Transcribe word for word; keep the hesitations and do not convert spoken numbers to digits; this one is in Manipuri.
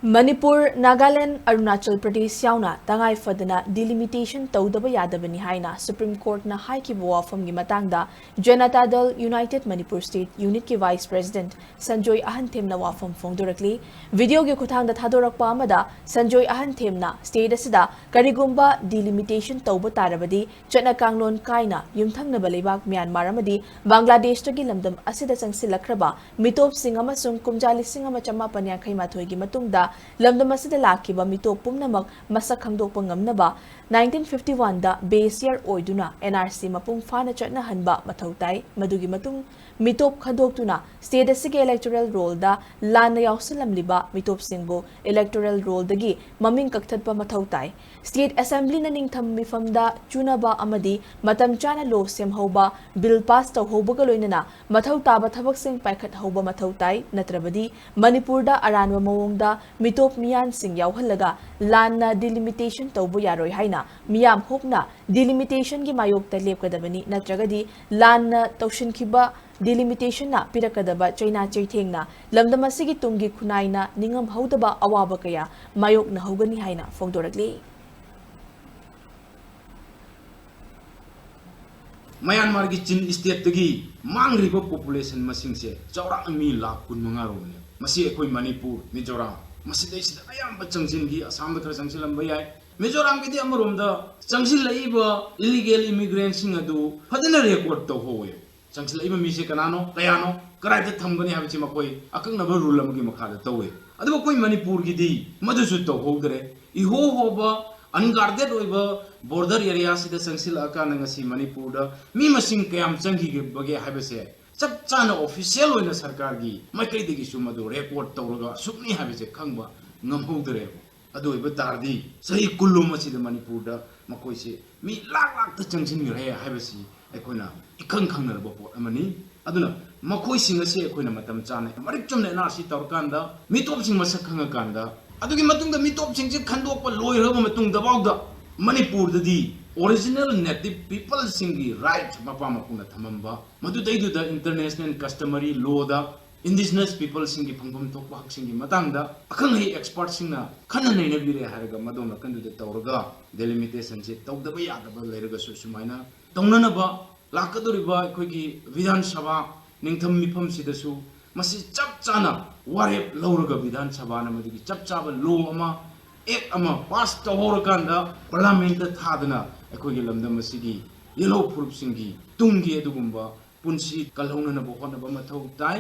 ꯃꯅꯤꯄꯨꯔ, ꯅꯥꯒꯥꯂꯦꯟꯗ, ꯑꯔꯨꯅꯥꯆꯜ ꯄ꯭ꯔꯗꯦꯁ ꯌꯥꯎꯅ ꯇꯉꯥꯏ ꯐꯗꯅ delimitation ꯇꯧꯗꯕ ꯌꯥꯗꯕꯅꯤ ꯍꯥꯏꯅ ꯁꯨꯄ꯭ꯔꯤꯝ ꯀꯣꯔꯠꯅ ꯍꯥꯏꯈꯤꯕ ꯋꯥꯐꯝꯒꯤ ꯃꯇꯥꯡꯗ ꯖꯅꯇꯥ ꯗꯜ ꯌꯨꯅꯥꯏꯇꯦꯗ ꯃꯅꯤꯄꯨꯔ ꯁ꯭ꯇꯦꯠ ꯌꯨꯅꯤꯠꯀꯤ ꯚꯥꯏꯁ ꯄ꯭ꯔꯦꯁꯤꯗꯦꯟꯠ ꯁꯟꯖꯣꯏ ꯑꯍꯟꯊꯦꯝꯅ ꯋꯥꯐꯝ ꯐꯣꯡꯗꯣꯔꯛꯂꯤ꯫ ꯚꯤꯗꯤꯑꯣꯒꯤ ꯈꯨꯠꯊꯥꯡꯗ ꯊꯥꯗꯣꯔꯛꯄ ꯑꯃꯗ ꯁꯟꯖꯣꯏ ꯑꯍꯟꯊꯦꯝꯅ ꯁ꯭ꯇꯦꯠ ꯑꯁꯤꯗ ꯀꯔꯤꯒꯨꯝꯕ delimitation ꯇꯧꯕ ꯇꯥꯔꯕꯗꯤ ꯆꯠꯅ ꯀꯥꯡꯂꯣꯟ ꯀꯥꯏꯅ ꯌꯨꯝꯊꯪꯅꯕ ꯂꯩꯕꯥꯛ ꯃ꯭ꯌꯥꯟꯃꯥꯔ ꯑꯃꯗꯤ ꯕꯪꯒ꯭ꯂꯥꯗꯦꯁꯇꯒꯤ ꯂꯝꯗꯝ ꯑꯁꯤꯗ ꯆꯪꯁꯤꯜꯂꯛꯈ꯭ꯔꯕ ꯃꯤꯇꯣꯞꯁꯤꯡ ꯑꯃꯁꯨꯡ ꯀꯨꯝꯖꯥ ꯂꯤꯁꯤꯡ ꯑꯃ ꯆꯃꯥꯄꯟ ꯌꯥꯡꯈꯩ ꯃꯥꯊꯣꯏꯒꯤ ꯃꯇꯨꯡꯗ ꯂꯝꯗꯝ ꯑꯁꯤꯗ ꯂꯥꯛꯈꯤꯕ ꯃꯤꯇꯣꯞ ꯄꯨꯝꯅꯃꯛ ꯃꯁꯛ ꯈꯪꯗꯣꯛꯄ ꯉꯝꯅꯕ nineteen fifty one ꯗ base year ꯑꯣꯏꯗꯨꯅ N R C ꯃꯄꯨꯡ ꯐꯥꯅ ꯆꯠꯅꯍꯟꯕ ꯃꯊꯧ ꯇꯥꯏ꯫ ꯃꯗꯨꯒꯤ ꯃꯇꯨꯡ ꯃꯤꯇꯣꯞ ꯈꯟꯗꯣꯛꯇꯨꯅ ꯁ꯭ꯇꯦꯠ ꯑꯁꯤꯒꯤ electoral roll ꯗ ꯂꯥꯟꯅ ꯌꯥꯎꯁꯤꯜꯂꯝꯂꯤꯕ ꯃꯤꯇꯣꯞꯁꯤꯡꯕꯨ electoral roll ꯗꯒꯤ ꯃꯃꯤꯡ ꯀꯛꯊꯠꯄ ꯃꯊꯧ ꯇꯥꯏ꯫ ꯁ꯭ꯇꯦꯠ ꯑꯦꯁꯦꯝꯕ꯭ꯂꯤꯅ ꯅꯤꯡꯊꯝ ꯃꯤꯐꯝꯗ ꯆꯨꯅꯕ ꯑꯃꯗꯤ ꯃꯇꯝ ꯆꯥꯅ ꯂꯣ ꯁꯦꯝꯍꯧꯕ, ꯕꯤꯜ ꯄꯥꯁ ꯇꯧꯍꯧꯕꯒ ꯂꯣꯏꯅꯅ ꯃꯊꯧ ꯇꯥꯕ ꯊꯕꯛꯁꯤꯡ ꯄꯥꯏꯈꯠꯍꯧꯕ ꯃꯊꯧ ꯇꯥꯏ, ꯅꯠꯇ꯭ꯔꯕꯗꯤ ꯃꯅꯤꯄꯨꯔꯗ ꯑꯔꯥꯟꯕ ꯃꯑꯣꯡꯗ ꯃꯤꯇꯣꯞ ꯃꯤꯌꯥꯟꯁꯤꯡ ꯌꯥꯎꯍꯜꯂꯒ ꯂꯥꯟꯅ delimitation ꯇꯧꯕ ꯌꯥꯔꯣꯏ ꯍꯥꯏꯅ ꯃꯤꯌꯥꯝ ꯍꯨꯞꯅ delimitation ꯒꯤ ꯃꯥꯌꯣꯛꯇ ꯂꯦꯞꯀꯗꯕꯅꯤ, ꯅꯠꯇ꯭ꯔꯒꯗꯤ ꯂꯥꯟꯅ ꯇꯧꯁꯤꯟꯈꯤꯕ delimitation ꯅ ꯄꯤꯔꯛꯀꯗꯕ ꯆꯩꯅꯥ ꯆꯩꯊꯦꯡꯅ ꯂꯝꯗꯝ ꯑꯁꯤꯒꯤ ꯇꯨꯡꯒꯤ ꯈꯨꯟꯅꯥꯏꯅ ꯅꯤꯡꯉꯝꯍꯧꯗꯕ ꯑꯋꯥꯕ ꯀꯌꯥ ꯃꯥꯌꯣꯛꯅꯍꯧꯒꯅꯤ ꯍꯥꯏꯅ ꯐꯣꯡꯗꯣꯔꯛꯂꯤ꯫ ꯃ꯭ꯌꯥꯟꯃꯥꯔꯒꯤ ꯆꯤꯟ ꯁ꯭ꯇꯦꯠꯇꯒꯤ ꯃꯥꯡꯈ꯭ꯔꯤꯕ population ꯃꯁꯤꯡꯁꯦ ꯆꯥꯎꯔꯥꯛꯅ ꯃꯤ ꯂꯥꯈ ꯀꯨꯟꯃꯉꯥ ꯔꯣꯝꯅꯦ꯫ ꯃꯁꯤ ꯑꯩꯈꯣꯏ ꯃꯅꯤꯄꯨꯔ, ꯃꯤꯖꯣꯔꯥꯝ, ꯃꯁꯤꯗꯩꯁꯤꯗ ꯑꯌꯥꯝꯕ ꯆꯪꯁꯤꯟꯈꯤ꯫ ꯑꯁꯥꯝꯗ ꯈꯔ ꯆꯪꯁꯤꯜꯂꯝꯕ ꯌꯥꯏ꯫ ꯃꯤꯖꯣꯔꯥꯝꯒꯤꯗꯤ ꯑꯃꯔꯣꯝꯗ ꯆꯪꯁꯤꯜꯂꯛꯏꯕ illegal immigrant ꯁꯤꯡ ꯑꯗꯨ ꯐꯖꯅ record ꯇꯧꯍꯧꯋꯦ꯫ ꯆꯪꯁꯤꯜꯂꯛꯏꯕ ꯃꯤꯁꯦ ꯀꯅꯥꯅꯣ, ꯀꯌꯥꯅꯣ, ꯀꯗꯥꯏꯗ ꯊꯝꯒꯅꯤ ꯍꯥꯏꯕꯁꯤ ꯃꯈꯣꯏ ꯑꯀꯛꯅꯕ rule ꯑꯃꯒꯤ ꯃꯈꯥꯗ ꯇꯧꯋꯦ꯫ ꯑꯗꯨꯕꯨ ꯑꯩꯈꯣꯏ ꯃꯅꯤꯄꯨꯔꯒꯤꯗꯤ ꯃꯗꯨꯁꯨ ꯇꯧꯍꯧꯗ꯭ꯔꯦ꯫ ꯏꯍꯣ ꯍꯣꯕ unguarded ꯑꯣꯏꯕ border area ꯁꯤꯗ ꯆꯪꯁꯤꯜꯂꯛꯑꯀꯥꯟꯗ ꯉꯁꯤ ꯃꯅꯤꯄꯨꯔꯗ ꯃꯤ ꯃꯁꯤꯡ ꯀꯌꯥꯝ ꯆꯪꯈꯤꯕꯒꯦ ꯍꯥꯏꯕꯁꯦ ꯆꯞ ꯆꯥꯅ official ꯑꯣꯏꯅ ꯁꯔꯀꯥꯔꯒꯤ ꯃꯥꯏꯀꯩꯗꯒꯤꯁꯨ ꯃꯗꯨ record ꯇꯧꯔꯒ ꯑꯁꯨꯛꯅꯤ ꯍꯥꯏꯕꯁꯦ ꯈꯪꯕ ꯉꯝꯍꯧꯗ꯭ꯔꯦꯕ꯫ ꯑꯗꯨ ꯑꯣꯏꯕ ꯇꯥꯔꯗꯤ ꯆꯍꯤ ꯀꯨꯟꯂꯣꯝ ꯑꯁꯤꯗ ꯃꯅꯤꯄꯨꯔꯗ ꯃꯈꯣꯏꯁꯦ ꯃꯤ ꯂꯥꯛ ꯂꯥꯛꯇ ꯆꯪꯁꯤꯟꯈ꯭ꯔꯦ ꯍꯥꯏꯕꯁꯤ ꯑꯩꯈꯣꯏꯅ ꯏꯈꯪ ꯈꯪꯅꯔꯕ ꯄꯣꯠ ꯑꯃꯅꯤ꯫ ꯑꯗꯨꯅ ꯃꯈꯣꯏꯁꯤꯡ ꯑꯁꯤ ꯑꯩꯈꯣꯏꯅ ꯃꯇꯝ ꯆꯥꯅ ꯃꯔꯤꯛ ꯆꯨꯝꯅ N R C ꯇꯧꯔꯀꯥꯟꯗ, ꯃꯤꯇꯣꯞꯁꯤꯡ ꯃꯁꯛ ꯈꯪꯉꯀꯥꯟꯗ, ꯑꯗꯨꯒꯤ ꯃꯇꯨꯡꯗ ꯃꯤꯇꯣꯞꯁꯤꯡꯁꯤ ꯈꯟꯗꯣꯛꯄ ꯂꯣꯏꯔꯕ ꯃꯇꯨꯡꯗꯐꯥꯎꯗ ꯃꯅꯤꯄꯨꯔꯗꯗꯤ original native people ꯁꯤꯡꯒꯤ right ꯃꯄꯥ ꯃꯄꯨꯅ ꯊꯝꯃꯝꯕ, ꯃꯗꯨꯗꯩꯗꯨꯗ international customary law ꯗ indigenous peopleꯁꯤꯡꯒꯤ ꯐꯪꯐꯝ ꯊꯣꯛꯄ ꯍꯛꯁꯤꯡꯒꯤ ꯃꯇꯥꯡꯗ ꯑꯈꯪ ꯑꯍꯩ expertꯁꯤꯡꯅ ꯈꯟꯅ ꯅꯩꯅꯕꯤꯔꯦ ꯍꯥꯏꯔꯒ ꯃꯗꯣꯝ ꯅꯥꯀꯟꯗꯨꯗ ꯇꯧꯔꯒ delimitationꯁꯦ ꯇꯧꯗꯕ ꯌꯥꯗꯕ ꯂꯩꯔꯒꯁꯨ ꯁꯨꯃꯥꯏꯅ ꯇꯧꯅꯅꯕ ꯂꯥꯛꯀꯗꯧꯔꯤꯕ ꯑꯩꯈꯣꯏꯒꯤ ꯕꯤꯙꯥꯟ ꯁꯚꯥ ꯅꯤꯡꯊꯝ ꯃꯤꯐꯝꯁꯤꯗꯁꯨ ꯃꯁꯤ ꯆꯞ ꯆꯥꯅ ꯋꯥꯔꯦꯞ ꯂꯧꯔꯒ ꯕꯤꯙꯥꯟ ꯁꯚꯥꯅ ꯃꯗꯨꯒꯤ ꯆꯞ ꯆꯥꯕ law ꯑꯃ, act ꯑꯃ pass ꯇꯧꯍꯧꯔꯀꯥꯟꯗ parliamentꯇ ꯊꯥꯗꯅ ꯑꯩꯈꯣꯏꯒꯤ ꯂꯝꯗꯝ ꯑꯁꯤꯒꯤ ꯌꯦꯜꯍꯧ ꯐꯨꯔꯨꯞꯁꯤꯡꯒꯤ ꯇꯨꯡꯒꯤ ꯑꯗꯨꯒꯨꯝꯕ ꯄꯨꯟꯁꯤ ꯀꯜꯍꯧꯅꯅꯕ ꯍꯣꯠꯅꯕ ꯃꯊꯧ ꯇꯥꯏ꯫